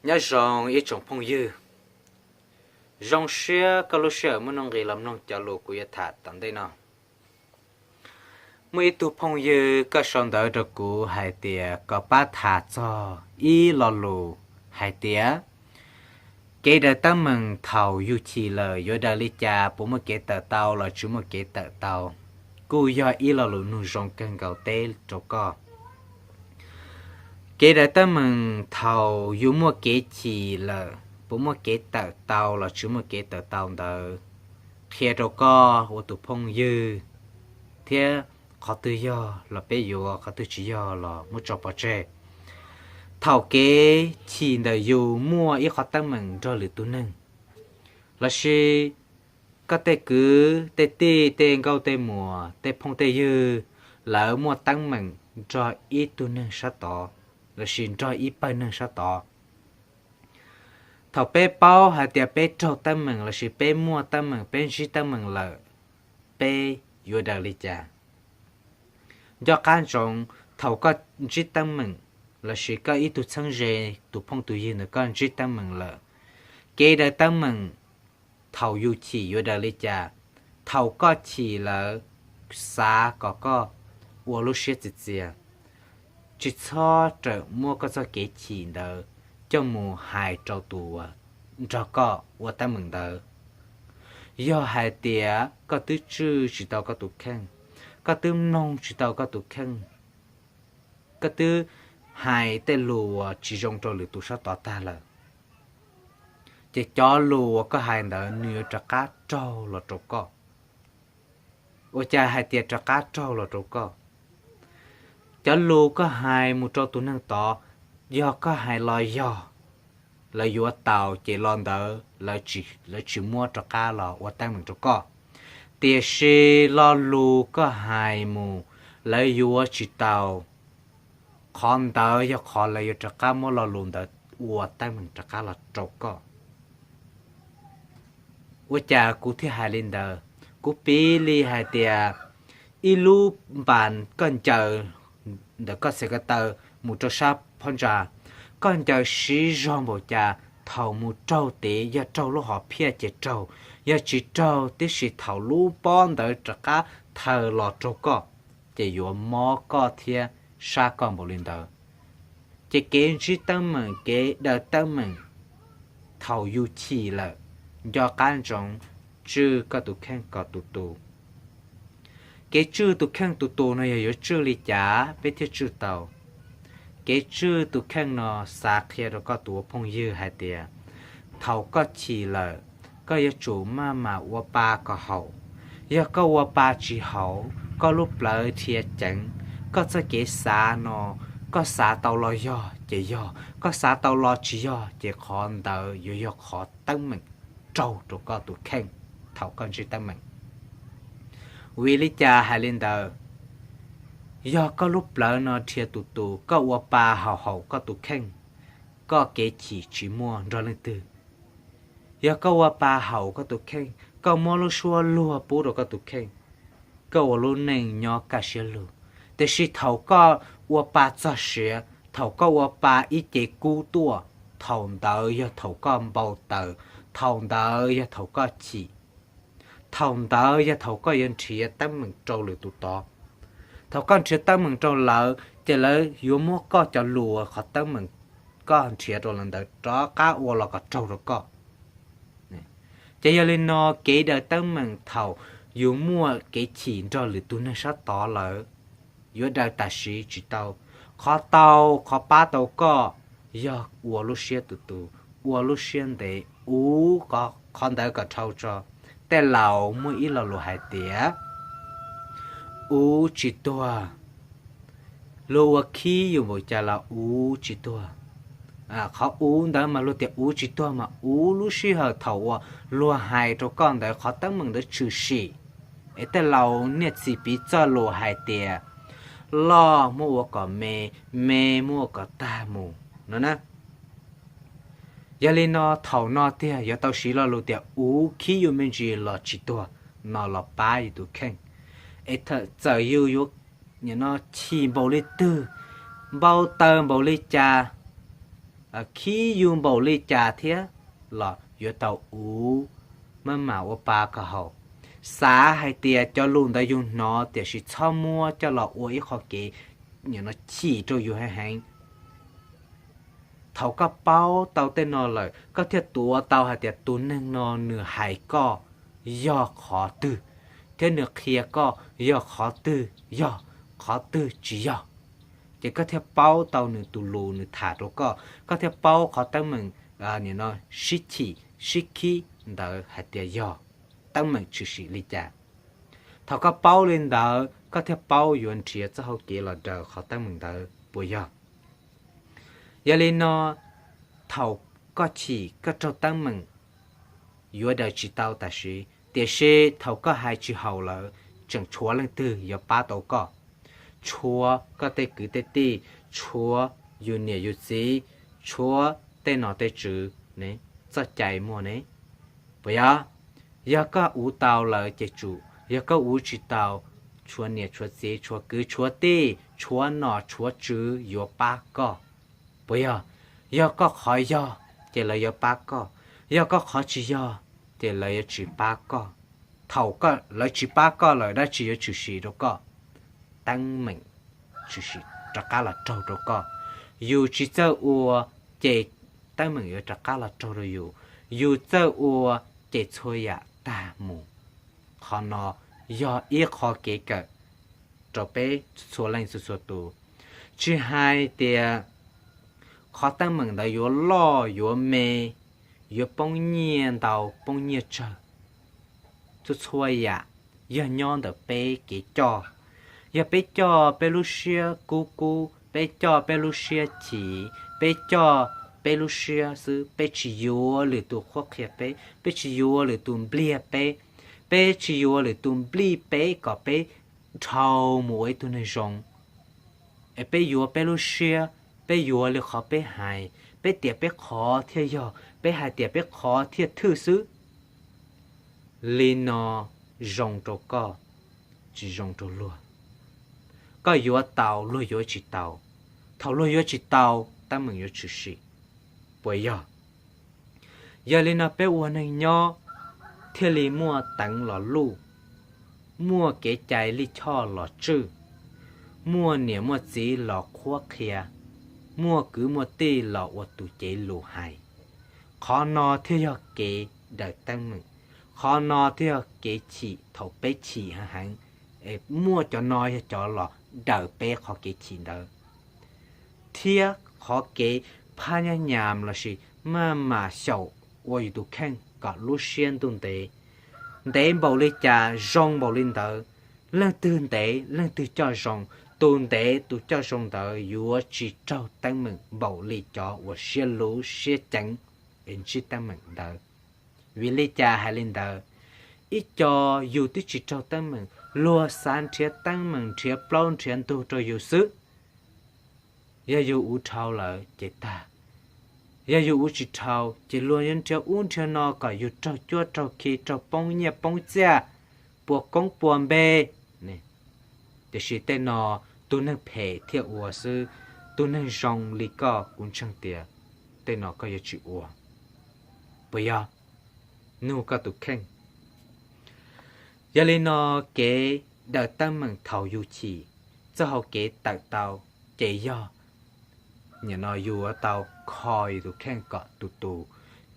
Nyob zoo ib tsoom phooj ywg, zoo siab koj lub sij hawm muaj nuj nqis los mloog cov lus kuv yuav tham tom ntej no. Muaj ib tug phooj ywg koj sau ntawv rau kuv hais tias kom pab tham txog ib lo lus hais tias kev daws teeb meem thaum yus chim lawm yuav daws li cas, puas muaj kev tawm tau los tsis muaj kev tawm tau, kuj yog ib lo lus nug zoo kawg nkaus teb rau koj. Kev daws teeb meem thaum yus muaj kev chim lawm puas muaj kev tawm tau los tsis muaj kev tawm tau ntawd, qhia rau koj ua tus phooj ywg thiab qhov twg yog los peb yuav, qhov twg tsis yog los muab tso pov tseg. Thaum kev chim ntawm yus muaj ib qhov teeb meem nrog lwm tus neeg, lossis koj tej kwv tej tij tej nkauj tej muam tej phooj tej ywg lawv muaj teeb meem nrog ib tug neeg sab tod lossis nrog ib pawg neeg sab tod. Thaum peb paub hais tias peb raug teeb meem lossis peb muaj teeb meem, peb ntsib teeb meem lawm, peb yuav daws li cas? Nco qab ntsoov, thaum koj ntsib teeb meem lossis koj ib tug txheeb ze, tus phooj tus ywg ntawd koj ntsib teeb meem lawm, kev daws teeb meem thaum yus chim yuav daws li cas? Thaum koj chim lawm, xav kom koj ua lub siab txias txias, tsis txhob rawm muab koj txoj kev chim ntawd coj mus hais rau tus uas nrog koj ua teeb meem ntawd. Yog hais tias koj twb tswj tsis tau koj tus kheej, koj twb mloog tsis tau koj tus kheej, koj twb hais tej lus uas tsis zoo rau lwm tus sab tod tag lawm, ces cov lus uas koj hais ntawd nws yuav rov qab raug los rau koj. Ua cas hais tias rov qab raug los rau koj? Cov lus koj hais mus rau tus neeg tod, yog koj hais los yog lawv yuav tau, ces los ntawd lawv tsis muab rov qab los ua teeb meem rau koj. Tiam sis lo lus koj hais mus, lawv yuav tsis tau, qhov ntawd yog qhov lawv yuav rov qab muab lo lus ntawd ua teeb meem rov qab los rau koj. Ua cas kuv thiaj hais li ntawd? Kuv piv li hais tias ib lub npas koj ncaws ntawm koj xev ko taw mus rau sab phab ntsa, koj ncaws siv zog npaum cas, thaum mus raug tid, yog raug lub hom phiaj ces raug, yog tsis raug, tiam sis thaum lub pob ntawd rov qab thaws los raug koj, ces yuav mob koj thiab sab koj npaum li ntawd. Ces kev ntsib teeb meem, kev daws teeb meem thaum yus chim lawm, nco qab ntsoov, tswj koj tus kheej kom tus tus. Kev tswj tus kheej tus tus no yog yuav tswj li cas peb thiaj tswj tau? Kev tswj tus kheej no xav qhia rau koj tus ua phooj ywg hais tias, thaum koj chim lawm, koj yuav tsum maj mam ua pa kom haum. Yog koj ua pa tsis haum, koj lub plawv dhia ceev, koj txoj kev xav no, koj xav tau los yog ces yog, koj xav tau los tsis yog ces qhov ntawd yuav yog qhov teeb meem raug rau koj tus kheej thaum koj ntsib teeb meem. Vim li cas hais li ntawd? Yog koj lub plawv no dhia tus tus, koj ua pa haum haum koj tus kheej, koj kev chim tsis muaj nrog leej twg. Yog koj ua pa haum koj tus kheej, koj muab lub suab luag pub rau koj tus kheej, koj ua lub neej nyob kaj siab lug. Tiam sis thaum koj ua pa txog siav, thaum koj ua pa ib ce kub tuaj, thaum ntawd yog thaum koj npau taws, thaum ntawd yog thaum koj chim, thaum ntawd yog thaum koj yuav nrhiav teeb meem rau lwm tus tod. Thaum koj nrhiav teeb meem rau lawv, ces lawv yuav muab koj cov lus, qhov teeb meem koj nrhiav rau lawv ntawd rov qab ua los kom raug rau koj. Ces yog li no, kev daws teeb meem thaum yus muaj kev chim nrog lwm tus neeg sab tod lawm, yuav daws tam sim tsis tau. Qhov tau, qhov pab tau koj yog ua lub siab tus tus, ua lub siab ntev, uv qhov ntawd kom dhau tso. Tej laus muaj ib lo lus hais tias, uv tsis tuag. Luag ua khib yus npaum cas los uv tsis tuag. Qhov uv ntawd mas luag tias uv tsis tuag mas uv lub sij hawm thaum uas luag hais rau koj ntawd qhov teeb meem ntawd tshwm sim. Es tej laus niaj txhis piv txoj lus hais tias, loj muab ua kom me, me muab ua kom tag mus no na. Yog li no thaum no tiag yuav tau siv lo lus tias uv khib yus me ntsis los tsis tuag no los pab yus tus kheej. Es txawm yus yuav chim npaum li twg, npau taws npaum li cas, khib yus npaum li cas thiab los yuav tau uv maj mam ua pa kom haum. Xav hais tias cov lus ntawd yus hnov tiam sis txhob muab coj los ua ib qho kev chim rau yus heev heev. Thaum koj paub tau tej no lawm koj thiaj tuav tau hais tias tus neeg no nws hais koj yog qhov twg, thiab nws qhia koj yog qhov twg yog, qhov twg tsis yog. Ces koj thiaj paub tau nws tus lus nws tham rau koj, koj thiaj paub qhov teeb meem sib chim sib khib ntawd hais tias yog teeb meem tshwm sim li cas. Thaum koj paub li ntawd koj thiaj paub yuav nrhiav txoj hau kev los daws qhov teeb meem ntawd puas yog? Yog li no, thaum koj chim koj raug teeb meem yuav daws tsis tau tam sim, tiam sis thaum koj hais tsis haum lawm tseem tshuav leej twg yuav pab tau koj. Tshuav koj tej kwv tej tij, tshuav yus niam yus txiv, tshuav tej nom tej tswv ne, txoj cai muaj ne. Puas yog? Yog koj uv tau lawm ces tsum, yog koj uv tsis tau, tshuav niam tshuav txiv tshuav kwv tshuav tij tshuav nom tshuav tswv yuav pab koj. Puas yog? Yog koj qhov yog ces lawv yuav pab koj, yog koj qhov tsis yog ces lawv yuav tsis pab koj. Thaum lawv tsis pab koj lawm dab tsi yuav tshwm sim rau koj? Teeb meem tshwm sim rov qab los raug rau koj. Yus tsis txawj ua ces teeb meem yuav rov qab los raug rau yus, yus txawj ua ces txhua yam tag mus. Qhov no yog ib qho kev kawm rau peb txhua leej txhua txhua tus. Tsis hais tias qhov teeb meem ntawd yuav loj yuav me, yuav poob nyiaj ntau poob nyiaj tsawg, txhua txhua yam yog nyob ntawm peb kev coj. Yog peb coj peb lub siab kub kub, peb coj peb lub siab chim, peb coj peb lub siab xwb, peb tsis yuav lwm tus qhuab qhia peb, peb tsis yuav lwm tus npliag peb, peb tsis yuav lwm tus nplij peb kom peb dhau mus ua ib tug neeg zoo. Es peb yuav peb lub siab, peb yuav li qhov peb hais, peb tiam peb qhov thiaj yog, peb hais tiam peb qhov thiaj thwj xwb. Li no zoo rau koj, tsis zoo rau luag. Koj yuav tau luag yuav tsis tau, thaum luag yuav tsis tau teeb meem yuav tshwm sim. Puas yog? Yog li no peb ua neeg nyob thiaj li muaj teev los luj, muaj kev cai lij choj los tswj, muaj niam muaj txiv los qhuab qhia, muaj kwv muaj tij los ua tus cev lus hais. Qhov no thiaj yog kev daws teeb meem, qhov no thiaj yog kev chim thaum peb chim heev heev. Muaj cov no yog cov los daws peb qhov kev chim ntawd, thiab qhov kev phab nyab nyam lossis maj mam xyaum ua yus tus kheej kom lub siab ntuj ntev. Ntev npaum li cas zoo npaum li ntawd, leej twg ntev leej twg coj zoo, tus ntev tus coj zoo ntawd yuav tsis raug teeb meem npaum li cov uas siab luv siab ceev es ntsib teeb meem ntawd. Vim li cas hais li ntawd? Ib co yus twb tsis raug teeb meem, luag xav nrhiav teeb meem nrhiav plaub nrhiav ntug rau yus xwb. Yog yus uv dhau lawm ces tag, yog yus uv tsis dhau ces luag yuav nrhiav ub nrhiav no kom yus raug cuab raug khi raug poob nyiaj poob txiaj, puas koob puas npe. Tiam sis tej no tus neeg phem thiaj ua xwb, tus neeg zoo li koj kuv ntseeg tias tej no koj yuav tsis ua. Puas yog? Nug koj tus kheej. Yog li no, kev daws teeb meem thaum yus chim, txoj hau kev tawm tau ces yog nim no yus yuav tau kho yus tus kheej kom tus tus,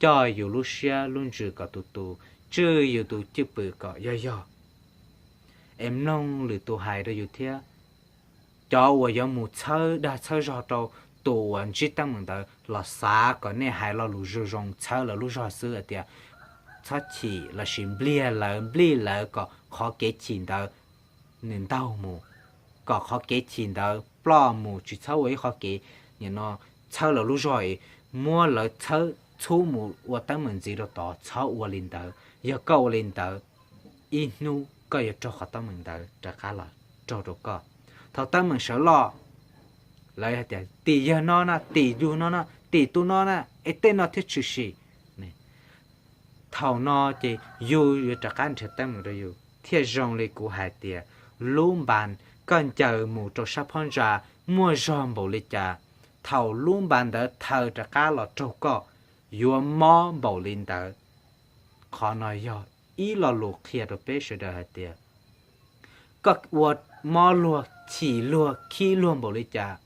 coj yus lub siab lub ntsws kom tus tus, tswj yus tus cwj pwm kom yog yog. Es mloog lwm tus hais rau yus thiab. Cov uas yuav mus txhawb dag txhawb zog rau tus uas ntsib teeb meem ntawd los xav kom nej hais lo lus zoo zoo txhawb lawv lub zog xwb hais tias txhob chim lossis npliag lawv nplij lawv kom qhov kev chim ntawd nws ntaug mus, kom qhov kev chim ntawd ploj mus, tsis txhob ua ib qhov kev nim no txhawb lawv lub zog es muab lawv txhawb txhub mus ua teeb meem ntxiv rau tod. Txhob ua li ntawd. Yog koj ua li ntawd, ib hnub koj yuav raug qhov teeb meem ntawd rov qab los raug rau koj. Thaum teeb meem sawv loj, lawv hais tias tim yawg no na, tim yug no na, tim tus no na es tej no thiaj tshwm sim. Thaum no ces yus yuav rov qab nrhiav teeb meem rau yus thiaj zoo li kuv hais tias lub npas koj ncaws mus rau sab phab ntsa muaj zog npaum li cas, thaum lub npav ntawd thaws rov qab los raug koj, yuav mob npaum li ntawd. Qhov no yog ib lo lus qhia rau peb sawv daws hais tias koj ua mob luag, chim luag, khib luag npaum li cas,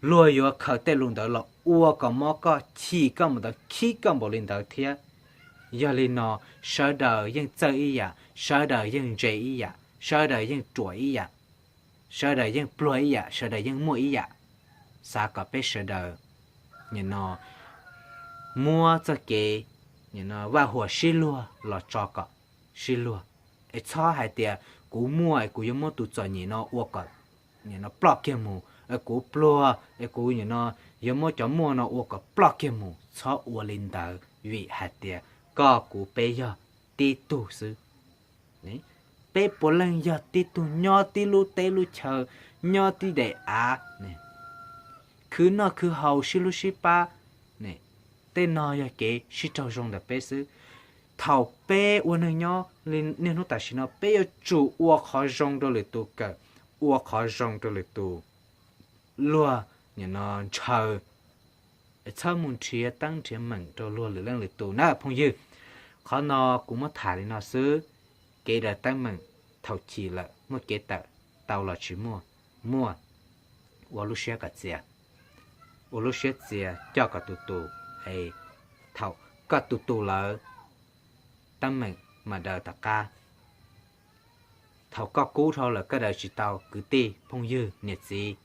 luag yuav khaws tej lus ntawd los ua kom mob koj, chim koj npaum ntawd, khib koj npaum li ntawd thiab. Yog li no, sawv daws yeej txawj ib yam, sawv daws yeej ntse ib yam, sawv daws yeej ruam ib yam, sawv daws yeej pluag ib yam, sawv daws yeej muaj ib yam. Xav kom peb sawv daws nim no muab txoj kev nim no vaj huam sib luag los tso kom sib luag, es txhob hais tias kuv muaj es kuv yuav muab tus txom nyem no ua kom nim no ploj kiag mus, es kuv pluag es kuv nim no yuav muab cov muaj no ua kom ploj kiag mus. Txhob ua li ntawd, vim hais tias koj kuv peb yog tib tug xwb. Peb puav leej yog tib tug nyob tib lub teb lub chaw, nyob tib daim av, khwv noj khwv haus sib hlub sib pab. Tej no yog kev sib raug zoo ntawm peb xwb. Thaum peb ua neeg nyob li niaj hnub tam sim no, peb yuav tsum ua qhov zoo rau lwm tus kawm, ua qhov zoo rau lwm tus, luag nim no ntshaw, txhob mus nrhiav teeb nrhiav meem rau luag lwm leej lwm tus na phooj ywg. Qhov no kuv muab tham li no xwb. Kev daws teeb meem thaum chim lawm muaj kev tawm, tau los tsis muaj, muaj, ua lub siab kom txias, ua lub siab txias coj kom tus tus, es thaum koj tus tus lawm, teeb meem mam daws tom qab. Thaum koj kub dhau lawm koj daws tsis tau, kwv tij phooj ywg niam txiv,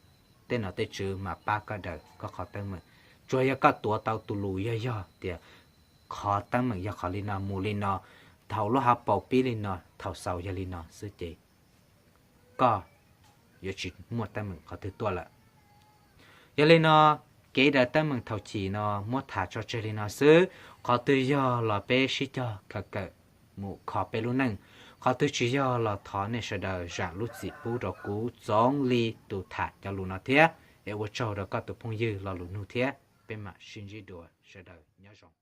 tej nom tej tswv mas pab koj daws koj qhov teeb meem. Tsuas yog koj tuav tau tus lus yog yog tias qhov teeb meem yog qhov li no mus li no, thaum lub hauv paus pib li no, thaum xaus yog li no xwb ces koj yuav tsis muaj teeb meem qhov twg tuaj lawm. Yog li no, kev daws teeb meem thaum chim no muab tham tso tseg li no xwb. Qhov twg yog los peb sib cog kawm kawm mus kho peb lub neej. Qhov twg tsis yog los thov nej sawv daws zam lub txim pub rau kuv txoov li tus tham cov lus no thiab. Es ua tsaug rau koj tus phooj ywg lo lus nug thiab, peb mam sib ntsib dua, sawv daws nyob zoo.